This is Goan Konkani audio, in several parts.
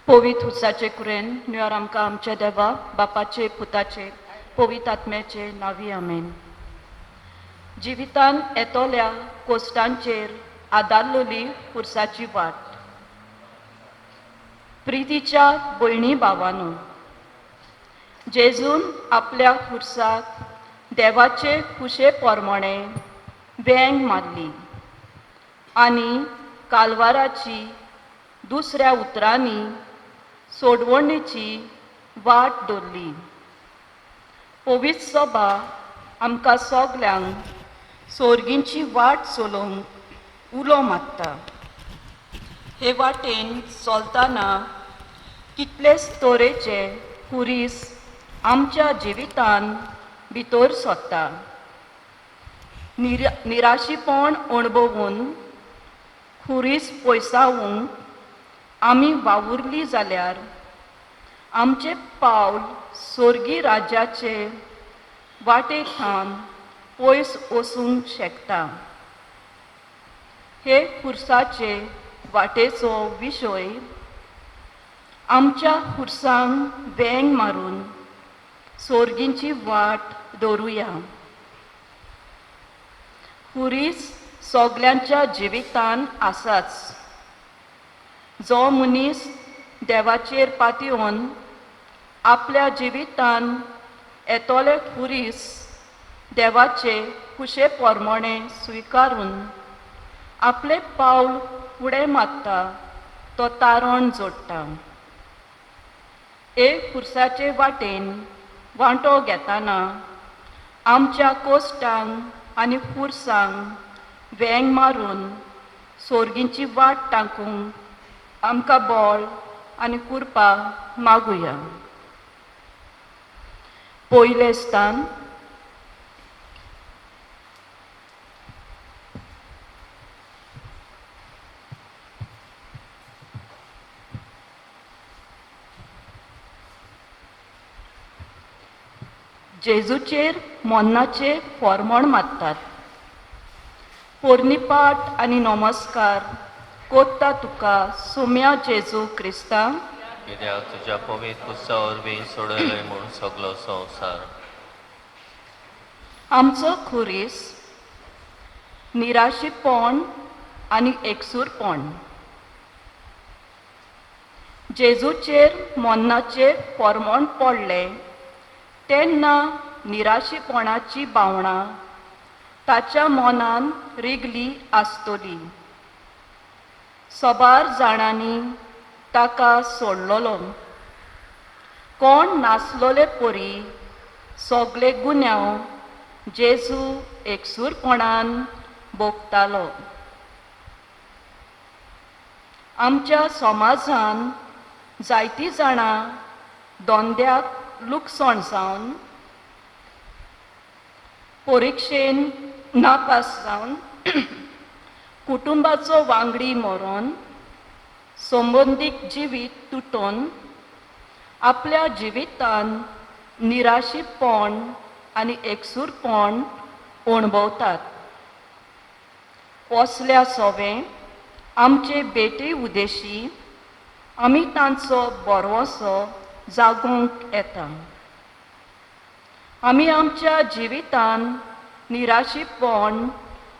पवित्र उसाचे कुरेन न्यूयर आमकां आमच्या देवा बापाचे पुताचे पवित्र आत्म्याचे नावी आमेन. जिवितान येतल्या कोश्टांचेर आदारलोली पुरसाची वाट. प्रितीच्या भयणी भावानू, जेजून आपल्या खुर्साक देवाचे खुशे पोरमोणे वेंग मारली आनी कालवाराची दुसऱ्या उतरांनी सोडवणेची वाट दवरली. पवित्र सभा आमकां सगल्यांक सोर्गींची वाट चलोवंक उलो मारता. हे वाटेन चलतना कितलेच तरेचे खुरीस आमच्या जिवितान भितर सोदता. निराशीपण अणभवून खुरीस पयसावूंक आमी वावुरली जाल्यार आमचें पावल सोर्गी राज्याचे वाटे थावन पयस वचूंक शकता. हे खुर्साचे वाटेचो विशय आमच्या खुर्सांक वेंग मारून सोर्गींची वाट दवरुया. खुरीस सगल्यांच्या जिवितान आसाच. जो मनीस देवाचेर पातयेवन आपल्या जिवितान येतले खुरीस देवाचे खुशे पोरमोणे स्विकारून आपलें पावल फुडें मारता तो तारण जोडटा. एक खुर्साचे वाटेन वांटो घेतना आमच्या कोश्टांक आनी खुर्सांक वेंग मारून सोर्गींची वाट टाकूंक आमकां बळ आनी कुरपा मागुया. पयलें स्थान जेजूचेर मोन्नाचें फॉर्मोण मारतात. पोरनीपाट आनी नमस्कार कोत्ता तुका सुम्या जेजू क्रिस्ता, कित्याक तुज्या पवित्र पुस्ता वरवीं सोडयलय म्हूण सगलो संवसार. आमचो खुरीस निराशीपण आनी एकसूरपण. जेजूचेर मोन्नाचें फॉर्मोण पडलें तेन्ना निराशीपणाची भावनां ताच्या मनान रिगली आसतली. सबार जाणांनी ताका सोडलेलो. कोण नासलोले परी सगले गुन्यांव जेजू एकसूरपणान भोगतालो. आमच्या समाजान जायतीं जाणां दोंद्याक लुकसण जावन परिक्षेन नापास जावन कुटुंबाचो वांगडी मरोन संबंदीक जिवीत तुटोन आपल्या जिवितान निराशीपण आनी एकसूरपण अणभवतात. असल्या सोवे आमचे बेटे उदेशी आमी तांचो बरवसो जागोवंक येता. आमी आमच्या जिवितान निराशीपण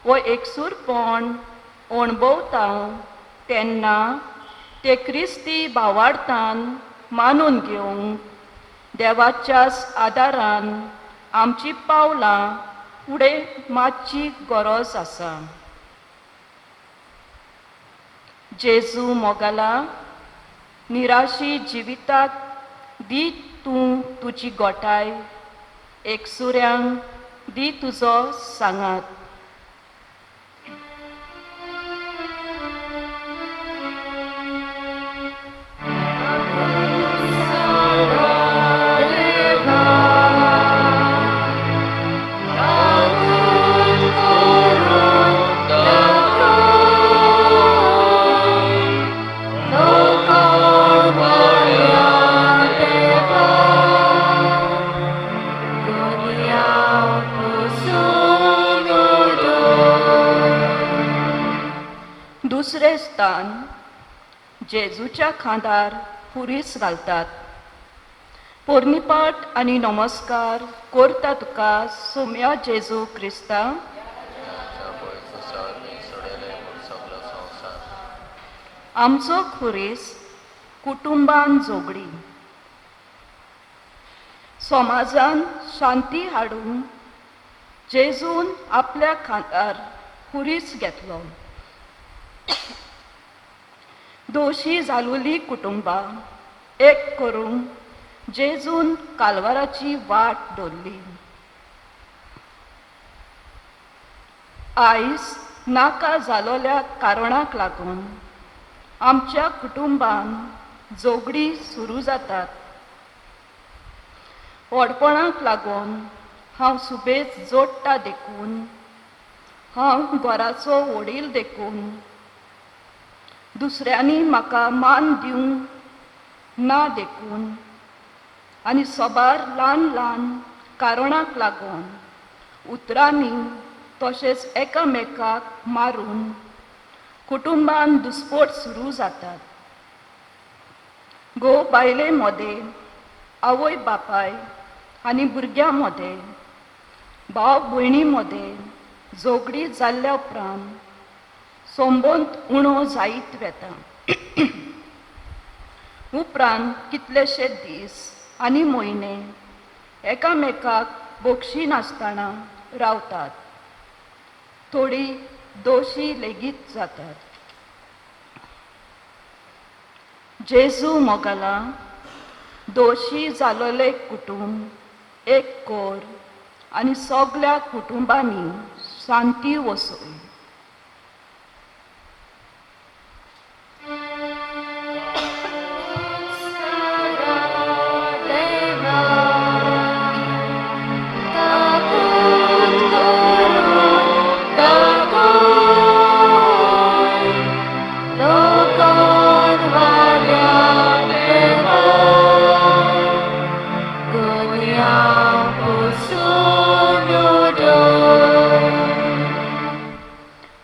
व एकसूरपण अणभवता तेन्ना ते क्रिस्ती भावार्थान मानून घेवंक देवाच्याच आदारान आमची पावलां फुडें मातची गरज आसा. जेजू मोगाला निराशी जिविताक दी तूं तुजी गोठाय, एकसुऱ्यांक दी तुजो सांगात. दुसरें स्थान जेजूच्या खांदार खुरीस घालतात. पोरणीपाट आनी नमस्कार करता तुका सोम्या जेजू क्रिस्ता. आमचो खुरीस कुटुंबान जोगडी समाजान शांती हाडून जेजून आपल्या खांदार खुरीस घेतलो. दोशी जालोली कुटुंबां एक करूंक जेजून कालवाराची वाट दवरली. आयज नाका जालोल्या कारणाक लागून आमच्या कुटुंबान झगडीं सुरू जातात. व्हडपणाक लागून हांव सुबेज जोडटा देखून, हांव घराचो वडील देखून, दुसऱ्यांनी म्हाका मान दिवंक ना देखून आनी सबार ल्हान ल्हान कारणाक लागून उतरांनी तशेंच एकामेकाक मारून कुटुंबान दुस्पोट सुरू जातात. घोव बायले मदें, आवय बापाय आनी भुरग्यां मदें, भाव भयणी मदें झगडीं जाल्ल्या उपरांत संबंद उणो जायत वता. उपरांत कितलेशे दीस आनी म्हयने एकामेकाक बक्षी नासतना रावतात. थोडी दोशी लेगीत जातात. जेजू मोगाला दोशी जालोले कुटुंब एक कोर आनी सगल्या कुटुंबांनी शांती वसय.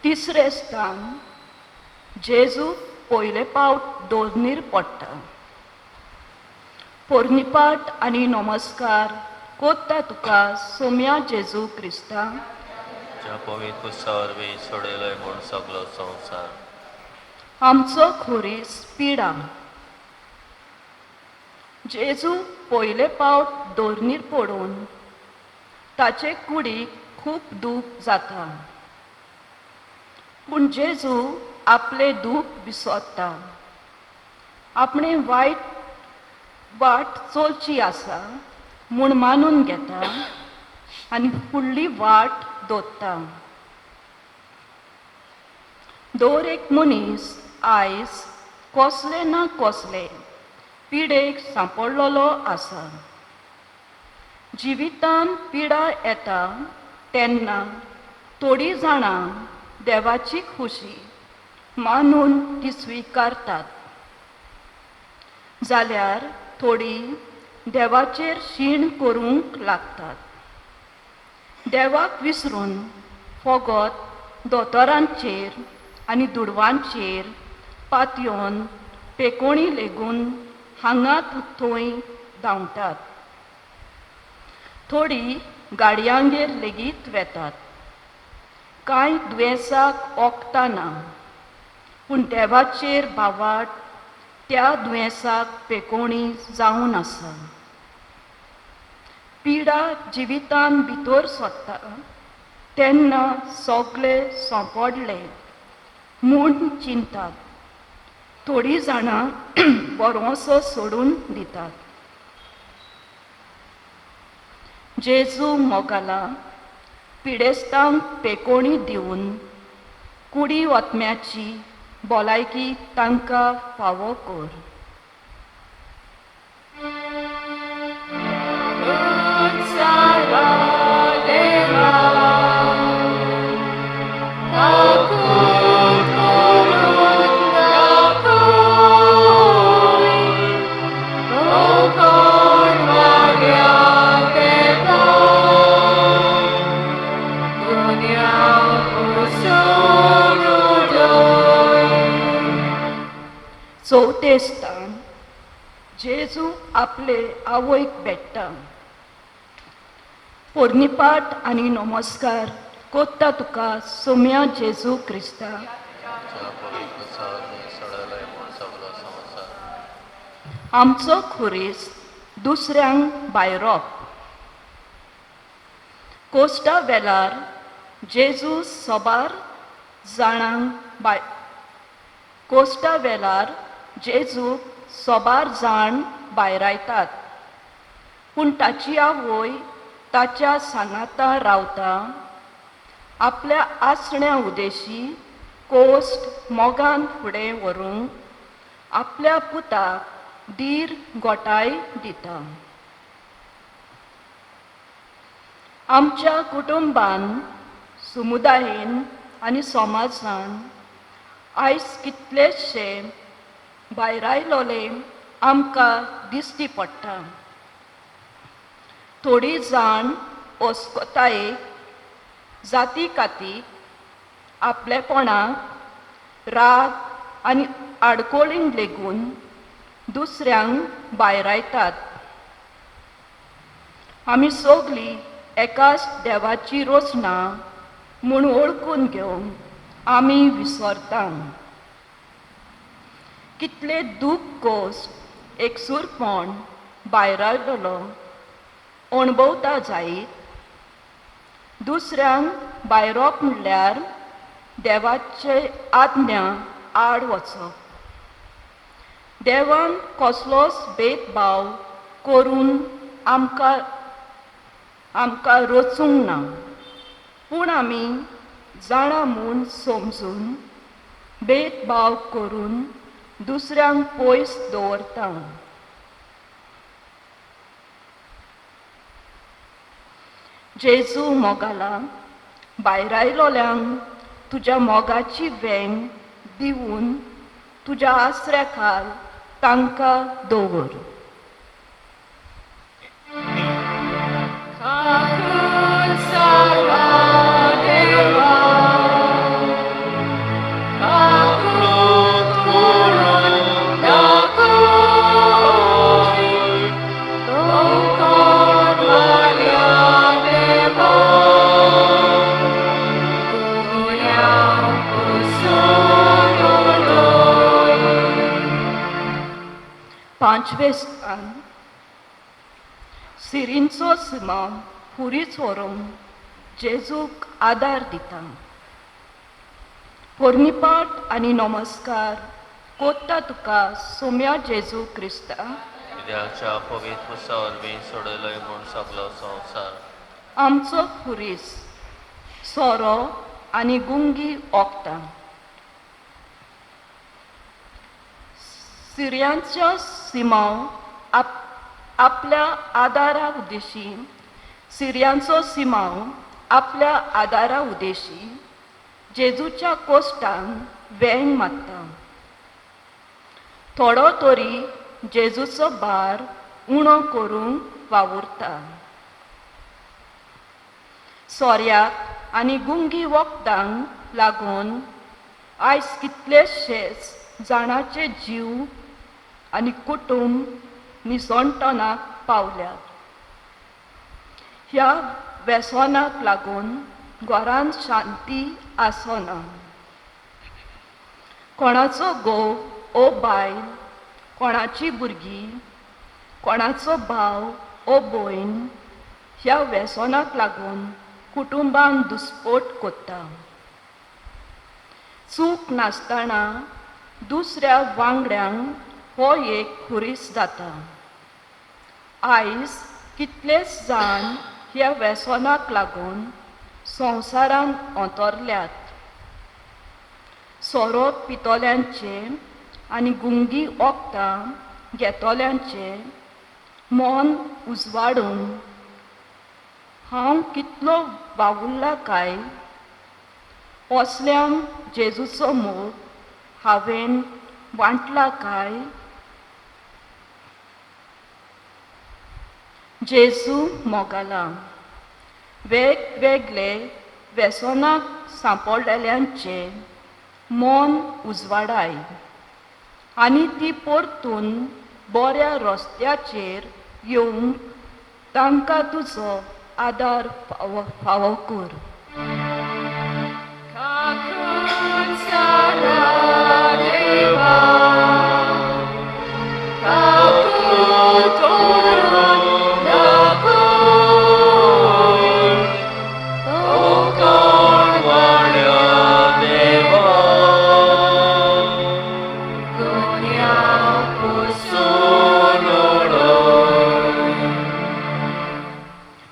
तिसरें स्थान जेजू पयले पावट दोर्नीर पडटा. पोरणीपाट आनी नमस्कार कोत्ता तुका सोम्या जेजू क्रिस्ता. आमचो खुरीस पिडा. जेजू पयले पावट दोर्नीर पडून ताचे कुडीक खूब दूख जाता. पूण जेजू आपले दूख विसरता. आपणे वायट वाट चलची आसा म्हूण मानून घेता आनी फुडली वाट दोत्ता. दर एक मनीस आयज कसले ना कसले पिडेक सांपडलेलो आसा. जिवितान पिडा येता तेन्ना थोडीं जाणां देवाची खुशी मानून ती स्विकारतात, जाल्यार थोडीं देवाचेर शीण करूंक लागतात. देवाक विसरून फकत दोतोरांचेर आनी दुडवांचेर पातयेवन पेकोणी लेगून हांगा थंय धांवतात. थोडीं गाडयांगेर लेगीत वेतात. कांय दुयेंसाक वखदां ना, पूण देवाचेर भावाट त्या दुयेंसाक पेकोणी जावन आसा. पिडा जिवितान भितर सरता तेन्ना सगळे सोंपडले म्हूण चिंतात. थोडीं जाणां बरोसो सोडून दितात. जेजू मोगाला पिडेस्तांक पेकोणी दिवन कुडी ओतम्याची भलायकी तांकां फावो कर. चवथें स्थान जेजू आपले आवयक भेट्टा. पोरणीपाठ आनी नमस्कार कोत्ता तुका सोम्या जेजू क्रिस्ता. तुज्या पवित्र पुसा वरवीं सोडयलोय म्हूण सगलो संवसार. आमचो खुरीस दुसऱ्यांक भायरोप. कोस्टा वेलार जेजू सोबार जाणांक बाय कोस्टा वेलार जेजूक सोबार जाण भायरायतात, पूण ताची आवय ताच्या सांगाता रावता. आपल्या आसण्या उदेशी कोस्ट मोगान फुडें व्हरूंक आपल्या पुताक धीर गोटाय दिता. आमच्या कुटुंबान, समुदायेन आनी समाजान आयज कितलेशे भायरायलोले आमकां दिश्टी पडटा. थोडी जाण अस्कतायेक, जाती कातीक, आपलेपणाक, राग आनी आडकोळींक लेगून दुसऱ्यांक भायरायतात. आमी सगलीं एकाच देवाची रचना म्हूण वळखून घेवन आमी विसरता. कितले दूख कोस्ट एकसूरपण भायरायलोलो अणभवता जायत. दुसऱ्यांक भायरोप म्हणल्यार देवाचे आज्ञा आड वचप. देवान कसलोच भेदभाव करून आमकां आमकां रचूंक ना, पूण आमी जाणा म्हूण समजून भेदभाव करून दुसऱ्यांक पयस दवरता. जेजू मोगाला, भायरायलोल्यांक तुज्या मोगाची वेंग दिवन तुज्या आसऱ्या खाल तांकां दवर. पांचवें स्थान. सिरींचो सिमांव खुरीस व्हरोन जेजूक आदार दिता. पोरणीपाठ आनी नमस्कार कोत्ता तुका सोम्या जेजू क्रिस्ता. कित्याच्या पवित्र पुसा वरवीं सोडयलोय म्हूण सगलो संवसार. आमचो खुरीस सोरो आनी गुंगी ओकता. सिरियांच्या सिमांव आपल्या आदारा उद्देशी सिरियांचो सिमांव आपल्या आदारा उद्देशी जेजूच्या कोश्टान वेंग मारता. थोडो तरी जेजूचो भार उणो करूंक वावुरता. सोऱ्याक आनी गुंगी वखदांक लागून आयज कितलेशेच जाणाचे जीव आनी कुटुंब निसणटनाक पावल्यात. ह्या वेसनाक लागून घरांत शांती आसना. कोणाचो घोव ओ बायल, कोणाची भुरगीं, कोणाचो भाव ओ भयण ह्या वेसनाक लागून कुटुंबान दुस्पोट कोत्ता. चूक नासतना दुसऱ्या वांगड्यांक हो एक खुरीस जाता. आयज कितलेच जाण ह्या वेसनाक लागून संवसारांत अंतरल्यात. सोरो पितोल्यांचे आनी गुंगी वखदां घेतोल्यांचे मन उजवाडून हांव कितलो वावुरला काय, असल्यांक जेजूचो मोग हांवें वांटला काय. जेजू मोगाला, वेगवेगळे वेसनाक सांपडलेल्यांचे मन उजवाडाय आनी ती परतून बऱ्या रस्त्याचेर येवंक तांकां तुजो आदार फावो कर.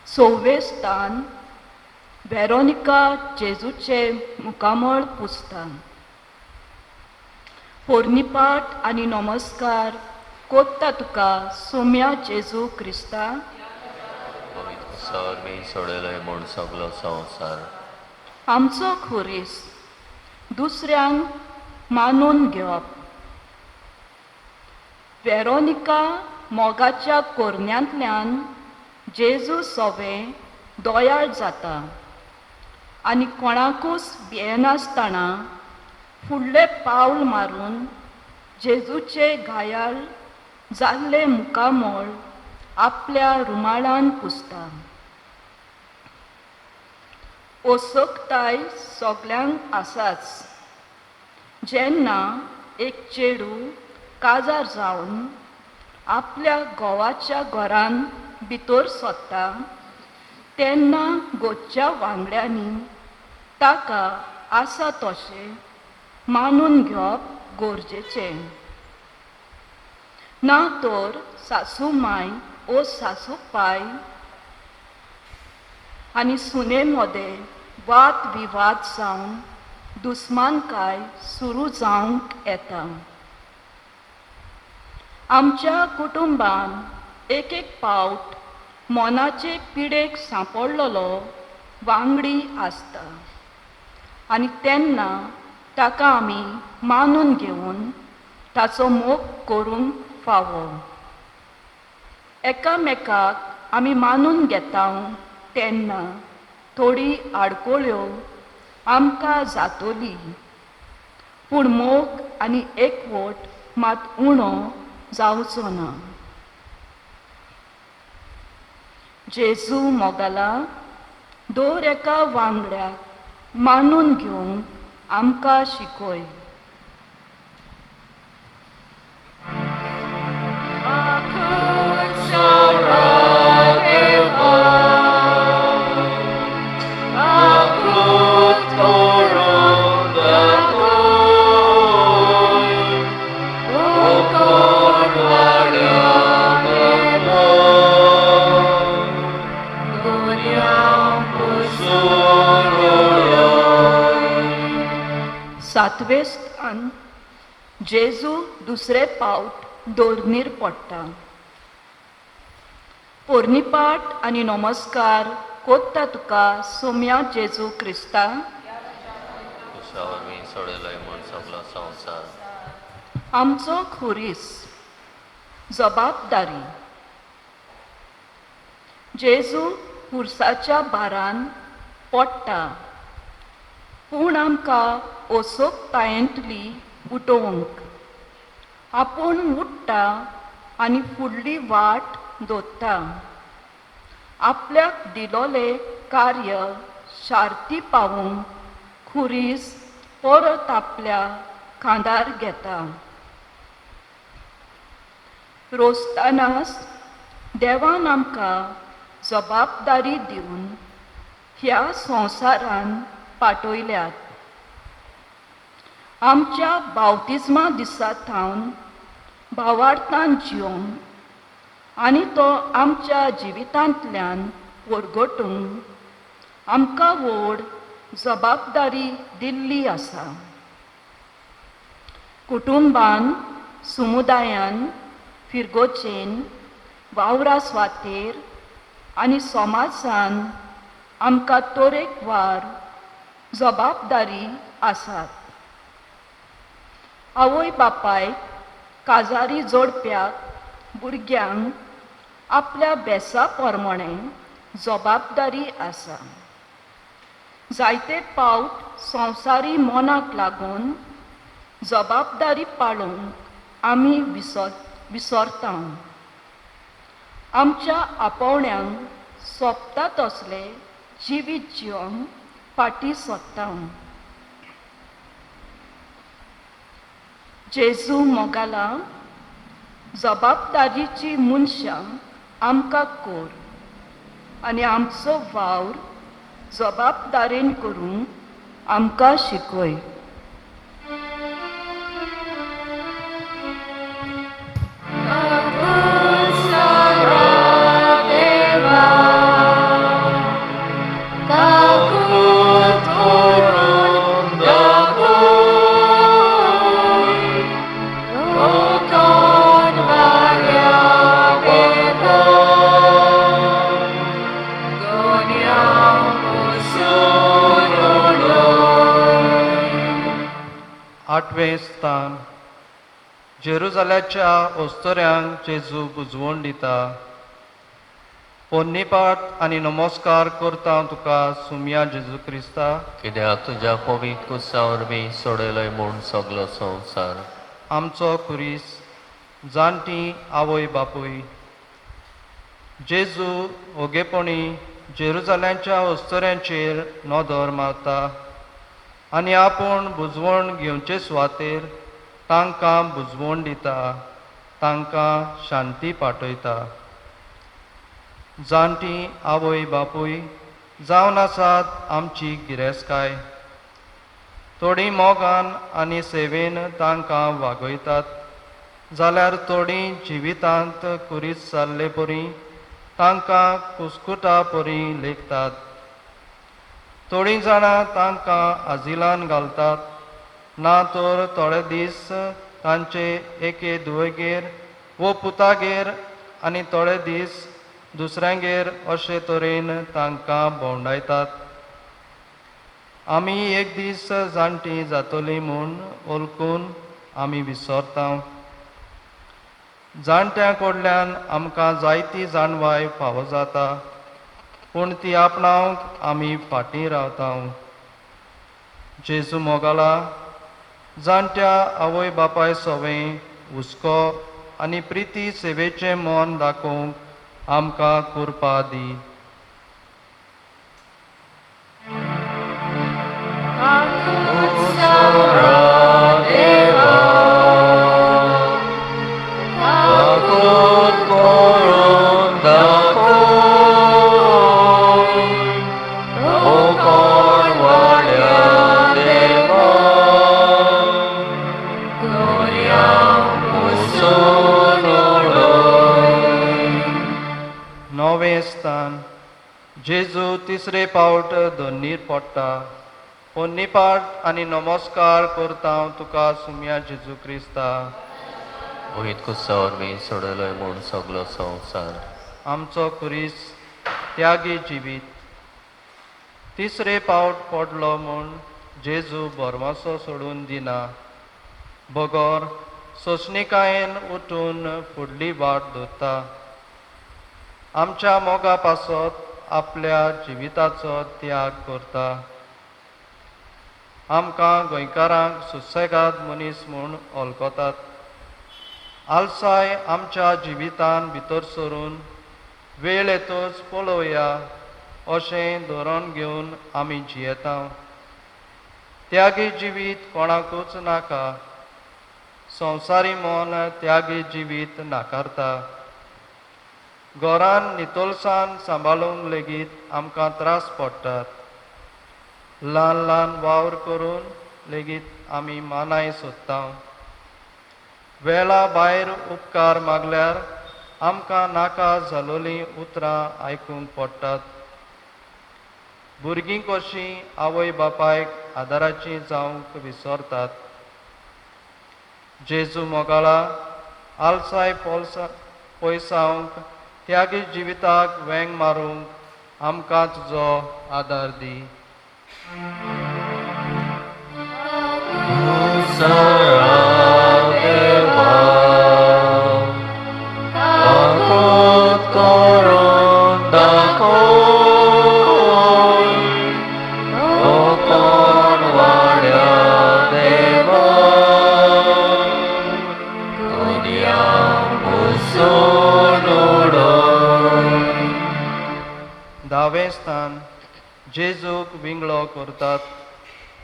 सव्वें स्थान वेरोनिका जेजूचे मुखामळ पुसता. पोरणीपाठ आनी नमस्कार कोत्ता तुका सोम्या जेजू क्रिस्ता. सोडयलय म्हूण सगलो संवसार. आमचो खुरीस दुसऱ्यांक मानून घेवप. वेरोनिका मोगाच्या कोरण्यांतल्यान जेजू सोवे दोयाळ जाता आनी कोणाकूच भियेनासतना फुडलें पावल मारून जेजूचे घायाळ जाल्लें मुखामळ आपल्या रुमाळान पुसता. ओसकताय सगल्यांक आसाच. जेन्ना एक चेडूं काजार जावन आपल्या घोवाच्या घरान भितर सोदता तेन्ना गोच्या वांगड्यांनी ताका आसा तशें मानून घेवप गरजेचें. ना तर सासू माय ओ सासू पाय आनी सुने मदें वाद विवाद जावन दुस्मानकाय सुरू जावंक येता. आमच्या कुटुंबान एक एक पावट मनाचे पिडेक सांपडलेलो वांगडी आसता आनी तेन्ना ताका आमी मानून घेवन ताचो मोग करूंक फावो. एकामेकाक आमी मानून घेता तेन्ना थोडी आडकोळ्यो आमकां जातली, पूण मोग आनी एकवट मात उणो जावचो ना. जेजू मोगाला दर एका वांगड्याक मानून घेवंक आमकां शिकय. सातवें स्थान जेजू दुसरे पावट दोर्नीर पडटा. पोरणीपाठ आनी नमस्कार कोत्ता तुका सोम्या जेजू क्रिस्ता. आमचो खुरीस जबाबदारी. जेजू खुर्साच्या भारान पडटा पूण आमकां ओसोकतायेंतली उठोवंक आपूण उठ्ठा आनी फुडली वाट दोत्ता. आपल्याक दिलोलें कार्य शार्ती पावूंक खुरीस परत आपल्या खांदार घेता. रोजतानाच देवान आमकां जबाबदारी दिवन ह्या संवसारान पाठयल्यात. आमच्या बावतिज्मा दिसा थावन भावार्थान जिवंक आनी तो आमच्या जिवितांतल्यान परगटूंक आमकां व्हड जबाबदारी दिल्ली आसा. कुटुंबान, समुदायान, फिरगोचेन, वावरा स्वातेर आनी समाजान आमकां तरेकवार जबाबदारी आसात. आवय बापायक, काजारी जोडप्याक, भुरग्यांक आपल्या बेसा प्रमाणें जबाबदारी आसा. जायते पावट संवसारी मनाक लागून जबाबदारी पाळूंक आमी विसरता. आमच्या आपोवण्यांक सोंपता तसले जिवीत जिवंक फाटीं सोदता. जेजू मोगाला जबाबदारीची मनशां आमकां कोर आनी आमचो वावर जबाबदारेन करूंक आमकां शिकय. आठवें स्थान. जेरुजाल्याच्या ओस्तोऱ्यांक जेजू बुजवण दिता. पोन्नीपाट आनी नमस्कार करता तुका सुमया जेजू क्रिस्ता, कित्याक तुज्या पवित्र कुसा वरवीं सोडयलय म्हूण सगलो संवसार. आमचो खुरीस जाणटी आवय बापूय. जेजू ओगेपणी जेरुजाल्यांच्या ओस्तोऱ्यांचेर नदर मारता आनी आपूण बुजवण घेवचे सुवातेर तांकां बुजवण दिता, तांकां शांती पाठयता. जाणटी आवय बापूय जावन आसात आमची गिरेस्तकाय. थोडीं मोगान आनी सेवेन तांकां वागयतात जाल्यार थोडीं जिवितांत कुरीस जाल्ले परी तांकां कुस्कुटा परी लेखतात. थोडीं जाणां तांकां आजिलान घालतात, ना तर थोडे दीस तांचे एके धुवेगेर वो पुतागेर आनी थोडे दीस दुसऱ्यांगेर अशे तरेन तांकां भोंवडायतात. आमी एक दीस जाणटीं जातलीं म्हूण वळखून आमी विसरता. जाणट्यां कडल्यान आमकां जायती जाणवाय फावो जाता, पूण ती आपणावंक आमी फाटीं रावता. जेजू मोगाला जाणट्या आवय बापाय सवें हुस्को आनी प्रिती सेवेचें मन दाखोवंक आमकां कृपा दी. णवें स्थान. जेजू तिसरे पावट धन्नीर पडटा. पोन्नीपाट आनी नमस्कार करता तुका सुमया जेजू क्रिस्ता, पवित्र कुसा वरवीं सोडयलय म्हूण सगलो संवसार. आमचो खुरीस त्यागी जिवीत. तिसरे पावट पडलो म्हूण जेजू भरवंसो सोडून दिना, बगर सोंसणिकायेन उठून फुडली वाट धरता. आमच्या मोगा पासत आपल्या जिविताचो त्याग करता. आमकां गोंयकारांक सुसेगाद मनीस म्हूण वळखतात. आलसाय आमच्या जिवितान भितर सरून वेळ येतच पळोवया अशें धोरण घेवन आमी जियेता. त्यागी जिवीत कोणाकूच नाका. संवसारी मन त्यागी जिवीत नाकारता. घरान नितळसाण सांबाळूंक लेगीत आमकां त्रास पडटात. ल्हान ल्हान वावर करून लेगीत आमी मानाय सोदता. वेळा भायर उपकार मागल्यार आमकां नाका जालोलीं उतरां आयकूंक पडटात. भुरगीं कशीं आवय बापायक आदाराचीं जावंक विसरतात. जेजू मोगाळा आलसाय पयसावंक त्यागी जिविताक वेंग मारूंक आमकां तुजो आदार दी. तेरावें स्थान जेजूक विंगळो करतात.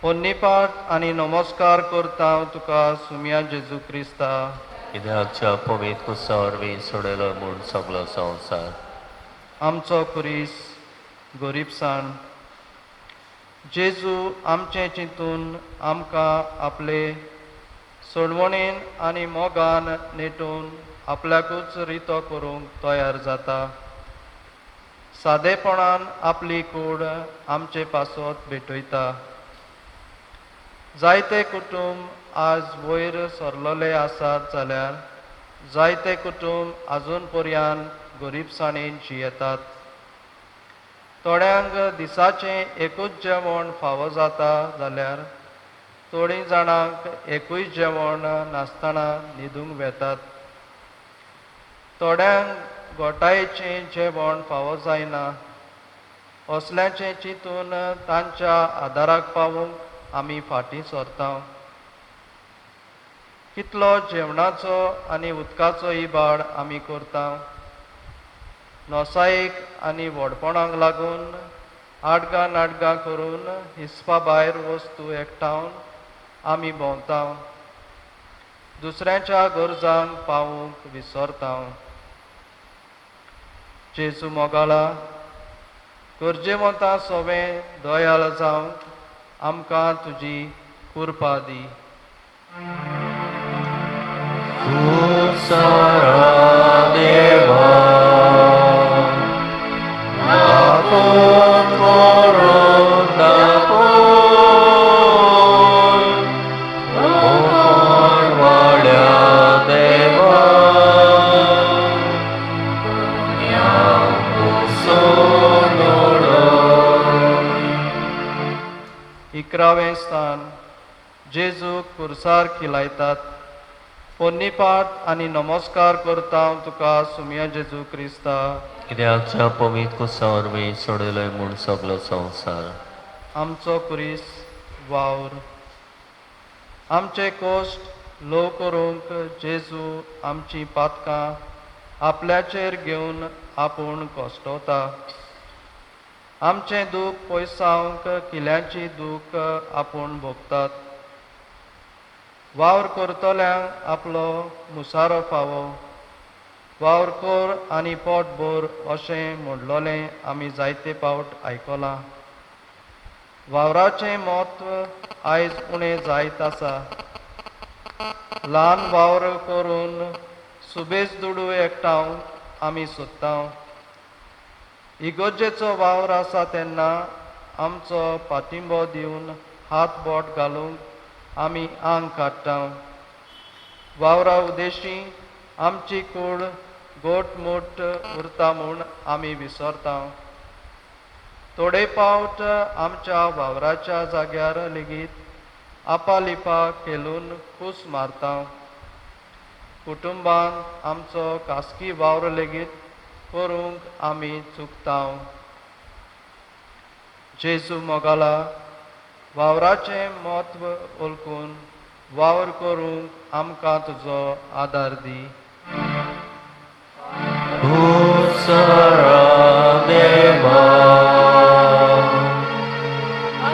पोन्नीपाट आनी नमस्कार करता तुका सुमया जेजू क्रिस्ता. कित्याक तुज्या पवित्र कुसा वरवीं सोडयलो म्हूण सगलो संवसार. आमचो खुरीस गोरीबसाण. जेजू आमचें चिंतून आमकां आपले सोडवणेन आनी मोगान नेटून आपल्याकूच रितो करूंक तयार जाता. सादेपणान आपली कूड आमचे पासत भेटयता. जायते कुटूंब आज वयर सरलेले आसात जाल्यार जायते कुटूंब आजून पर्यान गरिबसाणेन जियेतात. थोड्यांक दिसाचें एकूच जेवण फावो जाता जाल्यार थोडीं जाणांक एकूय जेवण नासतना न्हिदूंक वेतात. थोड्यांक गोठायेचें जेवण फावो जायना. असल्याचें चिंतून तांच्या आदाराक पावूंक आमी फाटीं सरता. कितलो जेवणाचो आनी उदकाचो इबाड आमी करता. नोसायेक आनी व्हडपणाक लागून आडगां नाडगां करून हिसपा भायर वस्तू एकठावन आमी भोंवता. दुसऱ्यांच्या गरजांक पावूंक विसरता. जेजू मोगाळा, गरजेवंता सोवें दयाळ जावंक आमकां तुजी कृपा दी. सारा देवा दाखोवन करून दाखोवन कोण वाड्या देवा इकरावें स्थान जेजूक खुर्सार खिलायतात. पोन्नीपाट आनी नमस्कार करता तुका सुमया जेजू क्रिस्ता. कित्याक तुज्या पवित्र कुसा वरवीं सोडयलोय म्हूण सगलो संवसार. आमचो खुरीस वावर. आमचे कोश्ट ल्हव करूंक जेजू आमचीं पातकां आपल्याचेर घेवन आपूण कश्टवता. आमचें दूख पयसावंक किल्यांची दूख आपूण भोगतात. वावर करतल्यांक आपलो मुसारो फावो. वावर कर आनी पोट भर अशें म्हणलोलें आमी जायते फावट आयकलां. वावराचें म्हत्व आयज उणें जायत आसा. ल्हान वावर करून सुबेज दुडू एकठावंक आमी सोदता. इगर्जेचो वावर आसा तेन्ना आमचो पाठिंबो दिवन हात बोट घालूंक आमी आंग काडटा. वावरा उदेशी आमची कूड गोटमूट उरता म्हूण आमी विसरता. थोडे फावट आमच्या वावराच्या जाग्यार लेगीत आपालिपा खेळून कूस मारता. कुटुंबांत आमचो खासगी वावर लेगीत करूंक आमी चुकता. जेजू मोगाला, वावराचें म्हत्व वळखून वावर करूंक आमकां तुजो आदार दी. सारा देवा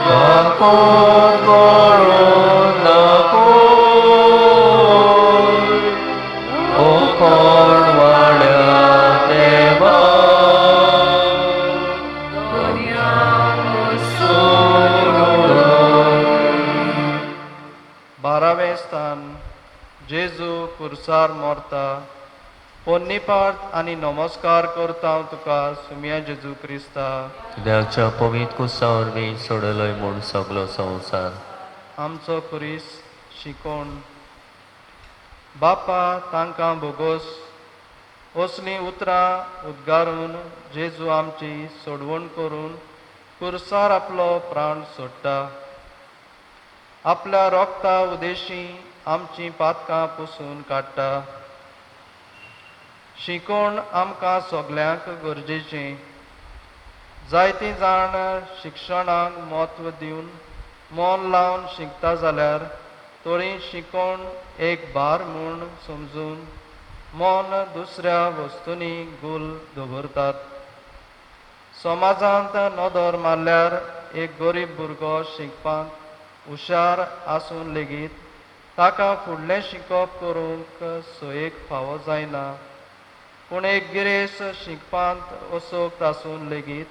दाखोवन करून दाखोवन ओ कोण वाड्या देवा बारावें स्थान जेजू खुर्सार मोरता. पोन्नीपाट आनी नमस्कार करता तुका सुमया जेजू क्रिस्ता. कित्याक तुज्या पवित्र कुसा वरवीं सोडयलोय म्हूण सगलो संवसार. आमचो खुरीस शिकोण. बापा तांकां भोगोस असलीं उतरां उद्गारून जेजू आमची सोडवण करून खुर्सार आपलो प्राण सोडटा. आपल्या रोगता उदेशी आमचीं पातकां पुसून काडटा. शिकोवण आमकां सगल्यांक गरजेचें. जायतीं जाण शिक्षणाक म्हत्व दिवन मन लावन शिकता जाल्यार थोडीं शिकोवण एक भार म्हूण समजून मन दुसऱ्या वस्तूंनी गुल दवरतात. समाजांत नदर मारल्यार एक गरीब भुरगो शिकपांत हुशार आसून लेगीत ताका फुडलें शिकप करूंक सोयेक फावो जायना, पूण एक गिरेस्त शिकपांत असोक्त आसून लेगीत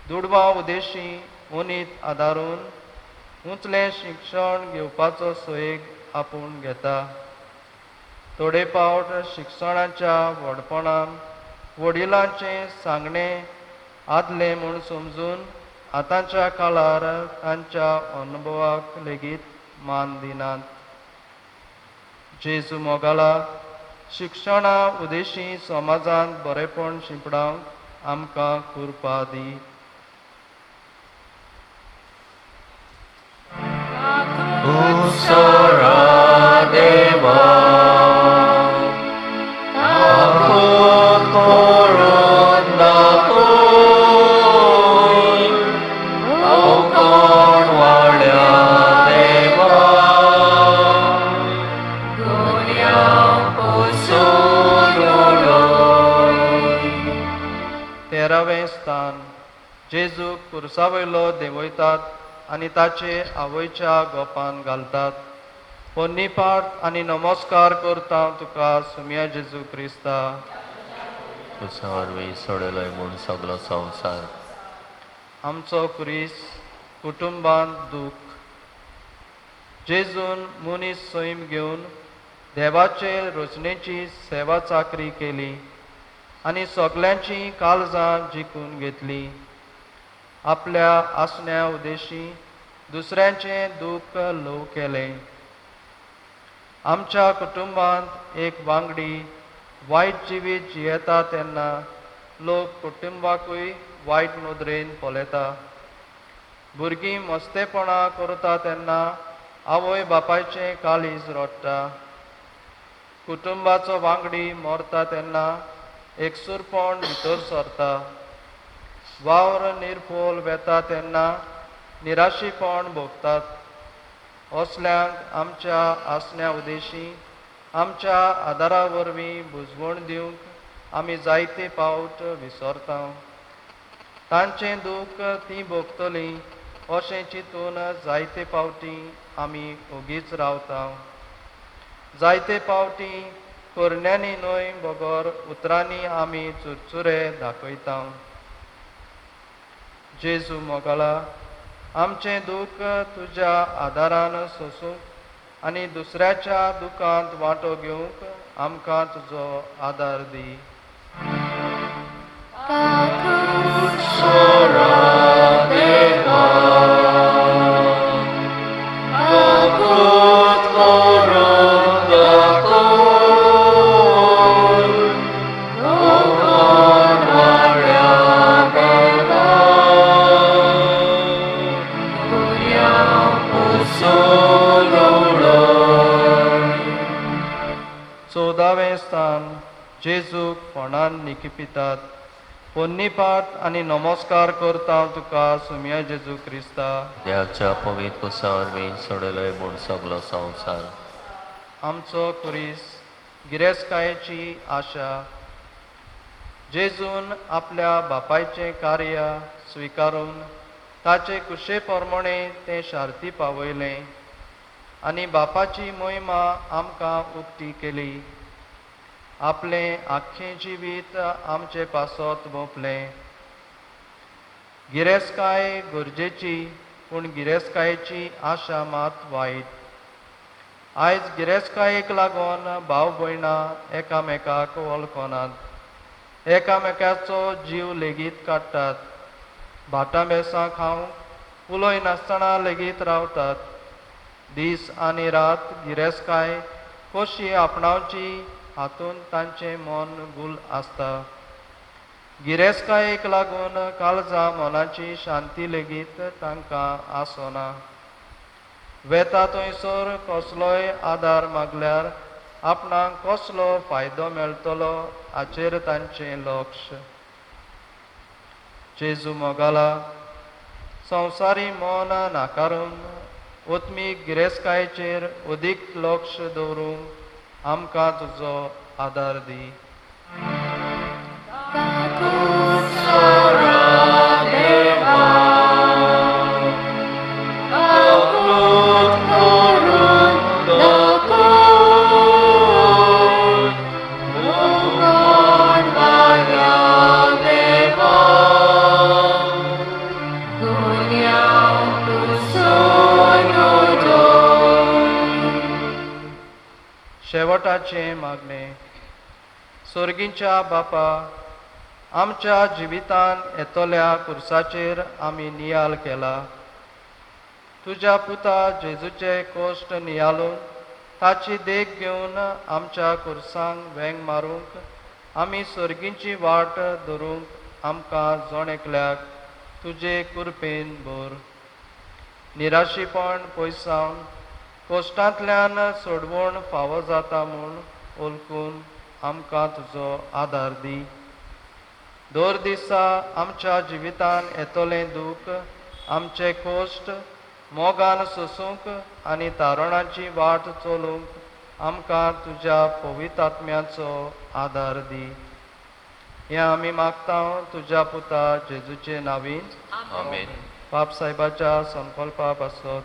दुडवां उदेशी उनीत आदारून उंचलें शिक्षण घेवपाचो सोयेक आपूण घेता. थोडे फावट शिक्षणाच्या व्हडपणान वडिलांचें सांगणें आदलें म्हूण समजून आतांच्या काळार तांच्या अनुभवाक लेगीत मान दिनात. जेजू मोगाला, शिक्षणा उदेशी समाजांत बरेपण शिंपडावंक आमकां कृपा दी. उत्सरा देवा ताकूत करून दाखय, कोण वाड्या देवा गुन्यांव पुसून उडय. तेरावें स्थान. जेजूक खुर्सा वयलो देंवयतात आनी ताचे आवयच्या गोपान घालतात. पोन्नीपाट आनी नमस्कार करता तुका सुम्या जेजू क्रिस्ता. तुझ्या वरवीं सोडयलोय म्हूण सगलो संवसार. आमचो क्रिस कुटुंबांत दूख. जेजून मनीस सैम घेवन देवाचे रचनेची सेवा चाकरी केली आनी सगल्यांची काळजां जिखून घेतली. आपल्या आसण्या उदेशी दुसऱ्यांचें दूख ल्हव केलें. आमच्या कुटुंबांत एक वांगडी वायट जिवीत जियेता तेन्ना लोक कुटुंबाकूय वायट नदरेन पळयता. भुरगीं मस्तेपणां करता तेन्ना आवय बापायचें काळीज रडटा. कुटुंबाचो वांगडी मरता तेन्ना एकसूरपण भितर सरता. वावर निर्फोल वेता तेन्ना निराशीपण भोगतात. असल्यांक आमच्या आसण्या उदेशी आमच्या आदारा वरवीं बुजवण दिवंक आमी जायते फावट विसरता. तांचें दूख तीं भोगतलीं अशें चिंतून जायते फावटी आमी ओगीच रावता. जायते फावटी करण्यांनी न्हय बगर उतरांनी आमी चुरचुरे दाखयता. जेजू मोगाला, आमचें दूख तुज्या आदारान सोसूंक आनी दुसऱ्याच्या दुखांत वांटो घेवंक आमकां तुजो आदार दी. ताकूत करून दाखय, कोण वाड्या देवा गुन्यांव पुसून उडय. 14वें स्थान. जेजूक फोंडान निकिपितात. पोन्नीपाट आनी नमस्कार करता तुका सुम्या जेजू क्रिस्ता. देवाच्या पवित्र कुसा वरवीं सोडयलोय म्हूण सगलो संवसार. आमचो खुरीस गिरेस्तकायेची आशा. जेजून आपल्या बापायचें कार्य स्विकारून ताचे कुशे प्रमाणे तें शार्ती पावयलें आनी बापाची मोहिमा आमकां उक्ती केली. आपलें आख्खें जिवीत आमचे पासत भोंपलें. गिरेस्तकाय गरजेची, पूण गिरेस्तकायेची आशा मात वायट. आयज गिरेस्तकायेक लागून भाव भयणां एकामेकाक वळखनात, एकामेकाचो जीव लेगीत काडटात, भाटां बेसां खावंक उलय नासतना लेगीत रावतात. दीस आनी रात गिरेस्तकाय कशी आपणावची हातूंत तांचें मन गुल आसता. गिरेस्तकायेक लागून काळजा मनाची शांती लेगीत तांकां आसना. वेता थंयसर कसलोय आदार मागल्यार आपणाक कसलो फायदो मेळटलो हाचेर तांचें लक्ष. जेजू मोगाला, संवसारी मन नाकारून आत्मीक गिरेस्तकायेचेर अदीक लक्ष दवरूंक आमकां तुजो आदार दी. सरा आदाराचें मागणें. सोर्गींच्या बापा, आमच्या जिवितान येतल्या कुर्साचेर आमी नियाल केला. तुज्या पुता जेजूचे कोश्ट नियालून ताची देख घेवन आमच्या कुर्सांक वेंग मारूंक आमी सर्गींची वाट धरूंक आमकां जण एकल्याक तुजे कृपेन भर. निराशीपण पयसावन कोश्टांतल्यान सोडवण फावो जाता म्हूण ओलकून आमकां तुजो आदार दी. दर दिसा आमच्या जिवितान येतलें दूख आमचे कोश्ट मोगान सोसूंक आनी तारणाची वाट चलूंक आमकां तुज्या पवित्र आदार दी. हें आमी मागता तुज्या पुता जेजूचे नावीन. आमेन. बाप साहेबाच्या संकल्पा पासत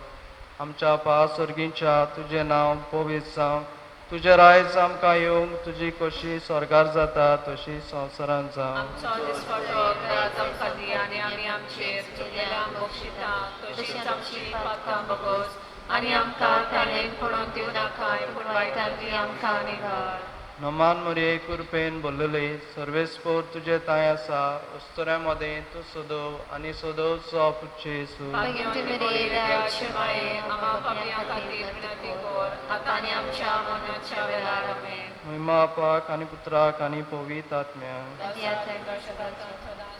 आमच्या पा सर्गींच्या, तुजें नांव पवित्र जावं, तुजें रायज आमकां येवंक, तुजी कशी स्वर्गार जाता तशी संवसारांत जावं. आमचो दिसपटो आज आमकां दी आनी आमी आमचेर चुकलेल्यांक बक्षिता तशीच आमची पातकां बगोस आनी आमकां ताणें पडोवन दिवं नाकाय पूण वायटांतली आमकां निवार. नमान मरिये, कृपेन बोल्लले, सर्वेस्पोर तुजे तांय आसा, उस्तुऱ्या मदें तूं सदव आनी सदवचो पुच्छेसू. भाग्यवती मरिये, देवाचे माये, आम्हा पापयां खातीर विनंती कर आतां आनी आमच्या मरणाच्या वेळार. आमेन. महिमा आपाक आनी पुत्राक आनी पवित्र आत्म्याक. आनी आतां.